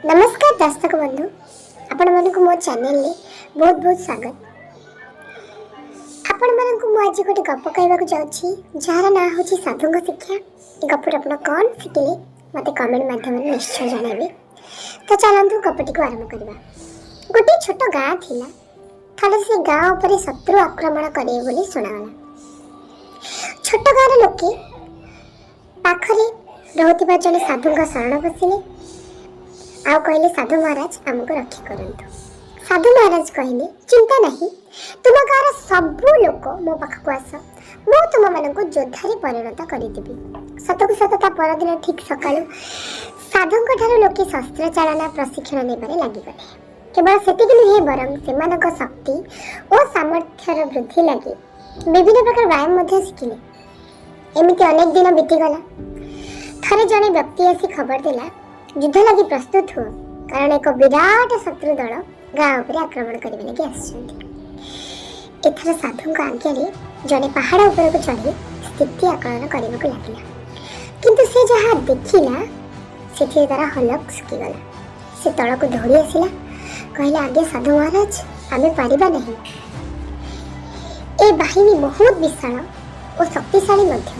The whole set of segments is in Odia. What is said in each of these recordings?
ନମସ୍କାର ଦର୍ଶକ ବନ୍ଧୁ, ଆପଣମାନଙ୍କୁ ମୋ ଚ୍ୟାନେଲରେ ବହୁତ ବହୁତ ସ୍ୱାଗତ। ଆପଣମାନଙ୍କୁ ମୁଁ ଆଜି ଗୋଟେ ଗପ କହିବାକୁ ଯାଉଛି, ଯାହାର ନାଁ ହେଉଛି ସାଧୁଙ୍କ ଶିକ୍ଷା। ଏ ଗପରୁ ଆପଣ କ'ଣ ଶିଖିଲେ, ମୋତେ କମେଣ୍ଟ ମାଧ୍ୟମରେ ନିଶ୍ଚୟ ଜଣାଇବେ। ତ ଚାଲନ୍ତୁ, ଗପଟିକୁ ଆରମ୍ଭ କରିବା। ଗୋଟିଏ ଛୋଟ ଗାଁ ଥିଲା। ଥରେ ସେ ଗାଁ ଉପରେ ଶତ୍ରୁ ଆକ୍ରମଣ କରିବେ ବୋଲି ଶୁଣାଗଲା। ଛୋଟ ଗାଁର ଲୋକେ ପାଖରେ ରହୁଥିବା ଜଣେ ସାଧୁଙ୍କ ଶରଣ ପଶିଲେ ଆଉ କହିଲେ, "ସାଧୁ ମହାରାଜ, ଆମକୁ ରକ୍ଷା କରନ୍ତୁ।" ସାଧୁ ମହାରାଜ କହିଲେ, "ଚିନ୍ତା ନାହିଁ। ତୁମ ଗାଁର ସବୁ ଲୋକ ମୋ ପାଖକୁ ଆସ। ମୁଁ ତୁମମାନଙ୍କୁ ଯୋଦ୍ଧାରେ ପରିଣତ କରିଦେବି।" ସତକୁ ସତ ତା ପରଦିନ ଠିକ୍ ସକାଳୁ ସାଧୁଙ୍କ ଠାରୁ ଲୋକେ ଶସ୍ତ୍ର ଚାଳନା ପ୍ରଶିକ୍ଷଣ ନେବାରେ ଲାଗିଗଲେ। କେବଳ ସେତିକି ନୁହେଁ, ବରଂ ସେମାନଙ୍କ ଶକ୍ତି ଓ ସାମର୍ଥ୍ୟର ବୃଦ୍ଧି ଲାଗି ବିଭିନ୍ନ ପ୍ରକାର ବ୍ୟାୟାମ ମଧ୍ୟ ଶିଖିଲେ। ଏମିତି ଅନେକ ଦିନ ବିତିଗଲା। ଥରେ ଜଣେ ବ୍ୟକ୍ତି ଆସି ଖବର ଦେଲା, "ଯୁଦ୍ଧ ଲାଗି ପ୍ରସ୍ତୁତ ହୁଅ, କାରଣ ଏକ ବିରାଟ ଶତ୍ରୁ ଦଳ ଗାଁ ଉପରେ ଆକ୍ରମଣ କରିବା ଲାଗି ଆସିଛନ୍ତି।" ଏଥର ସାଧୁଙ୍କ ଆଜ୍ଞାରେ ଜଣେ ପାହାଡ଼ ଉପରକୁ ଚଢ଼ି ସ୍ଥିତି ଆକଳନ କରିବାକୁ ଲାଗିଲା। କିନ୍ତୁ ସେ ଯାହା ଦେଖିଲା, ସେଥିରେ ତାର ହଲକ ଶୁଖିଗଲା। ସେ ତଳକୁ ଦୌଡ଼ି ଆସିଲା। କହିଲା, "ଆଜ୍ଞା ସାଧୁ ମହାରାଜ, ଆମେ ପାରିବା ନାହିଁ। ଏ ବାହିନୀ ବହୁତ ବିଶାଳ ଓ ଶକ୍ତିଶାଳୀ ମଧ୍ୟ।"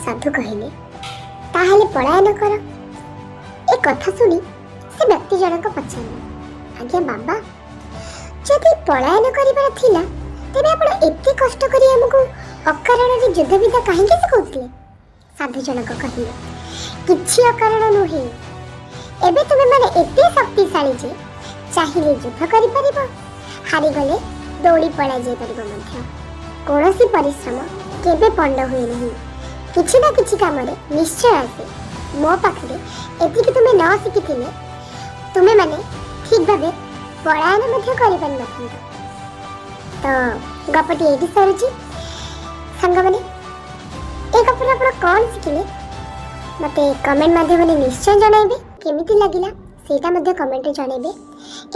ସାଧୁ କହିଲେ, "ତାହେଲେ ପଳାୟନ କର।" ଏ କଥା ଶୁଣି ସେ ବ୍ୟକ୍ତି ଜଣକ ପଚାରିଲେ, "ଆଜ୍ଞା ବାବା, ଯଦି ପଳାୟନ କରିବାର ଥିଲା, ତେବେ ଆପଣ ଏତେ କଷ୍ଟ କରି ଆମକୁ ଅକାରଣରେ ଯୁଦ୍ଧବିଦ୍ୟା କାହିଁକି ଶିଖାଉଥିଲେ?" ସାଧୁ ଜଣକ କହିଲେ, "କିଛି ଅକାରଣ ନୁହେଁ। ଏବେ ତୁମେମାନେ ଏତେ ଶକ୍ତିଶାଳୀ ଯେ ଚାହିଁଲେ ଯୁଦ୍ଧ କରିପାରିବ, ହାରିଗଲେ ଦୌଡ଼ି ପଳାଇ ଯାଇପାରିବ ମଧ୍ୟ। କୌଣସି ପରିଶ୍ରମ କେବେ ପଣ୍ଡ ହୁଏ ନାହିଁ। କିଛି ନା କିଛି କାମରେ ନିଶ୍ଚୟ ଆସେ। ମୋ ପାଖରେ ଏତିକି ତୁମେ ନ ଶିଖିଥିଲେ, ତୁମେମାନେ ଠିକ୍ ଭାବେ ପଳାୟନ ମଧ୍ୟ କରିପାରିନଥାନ୍ତ।" ତ ଗପଟି ଏଇଠି ସରୁଛି। ସାଙ୍ଗମାନେ, ଏ ଗପରୁ ଆପଣ କ'ଣ ଶିଖିଲେ, ମୋତେ କମେଣ୍ଟ ମାଧ୍ୟମରେ ନିଶ୍ଚୟ ଜଣାଇବେ। କେମିତି ଲାଗିଲା, ସେଇଟା ମଧ୍ୟ କମେଣ୍ଟରେ ଜଣାଇବେ।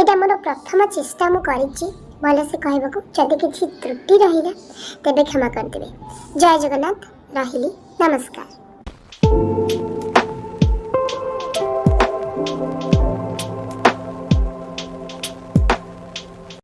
ଏଇଟା ମୋର ପ୍ରଥମ ଚେଷ୍ଟା ମୁଁ କରିଛି ଭଲସେ କହିବାକୁ। ଯଦି କିଛି ତ୍ରୁଟି ରହିଲା, ତେବେ କ୍ଷମା କରିଦେବେ। ଜୟ ଜଗନ୍ନାଥ। ରହିଲି, ନମସ୍କାର।